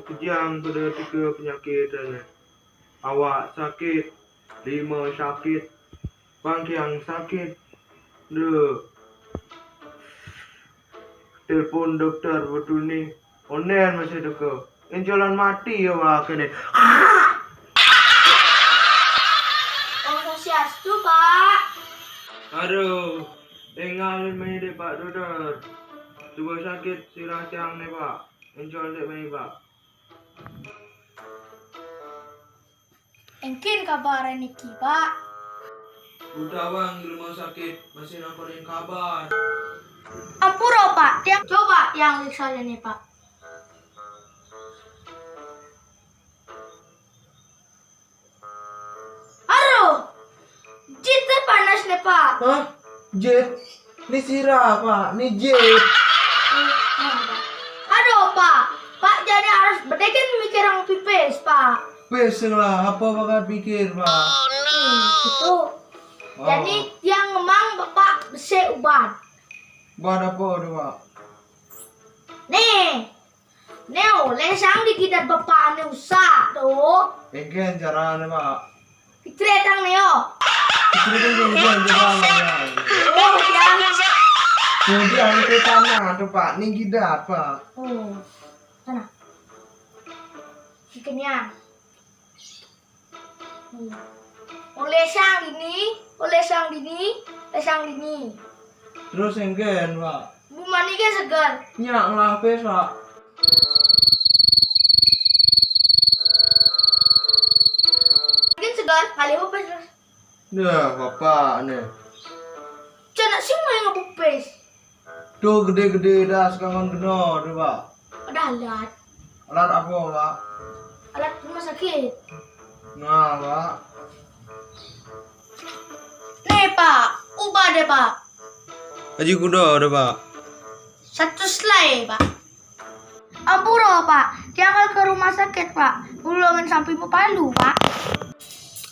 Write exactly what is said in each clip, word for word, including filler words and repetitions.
Kejang pade tike penyakit ane. Awak sakit, lime sakit, pangkiang sakit. Duh. Telepon dokter betuni, onden masih teke. Enjolan mati ya, Pak, kene. Om Swastiastu, Pak. Aduh, tinggalin mai dek Pak Dokter. Coba sakit sirah tiang ne, Pak. Enjol dek mai, Pak. Engken kabar niki, Pak. Udah, Bang, di rumah sakit masih nampak kabar. Ampura, Pak. Tiang coba tiang liksa ne, Pak. Aduh, jit panas ne, Pak. Hah? Jit? Ni sirah, Pak. Ni jit. Aduh, Pak. Pak jadi harus bedeken mikir yang pipis, Pak. Pis lah, apa bakal pikir, Pak? Hmm, gitu. Oh. Jadi, tiang ngemang Bapak besi ubat. Ubat apa tu, Pak? Nih. Neo, lesang di kidat Bapak ane usak tu. Engken carane, Pak. Fitri tang neo. Fitri kan engken carane, Pak. Oh, ya. Jadi anu ke tanah tu, Pak. Ni kidat, Pak. Oh, sana. Ikannya. Hmm. Oleh sang dini, oleh sang dini, oleh sang dini. Terus engken, Pak. Bu mani ke segar. Nyak ngelah pes, Pak. Mungkin segar, kali apa pes, Mas? Dah, Bapak ne. Cak nak sing main ngebupes. Tu gede-gede dah sekarang kena tu, Pak. Ada alat. Alat apa, Pak? Alat rumah sakit. Nah, Pak. Nih, Pak. Ubah deh, Pak. Haji kuda deh, Pak. Satu selai, Pak. Ampura, Pak. Tiang ke rumah sakit, Pak. Ulungan sampai bepalu, Pak.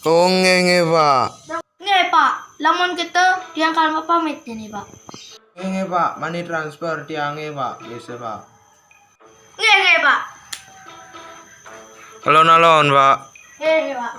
Oh, nge, nge, Pak. Nggih, Pak. Lamun kita tiang kalma pamit ini, Pak. Nggih, nggih, Pak. Mani transfer tiange, Pak. Biasa, Pak. Nggih, nggih, Pak. Alon-alon, Pak. Nggih, nggih, Pak.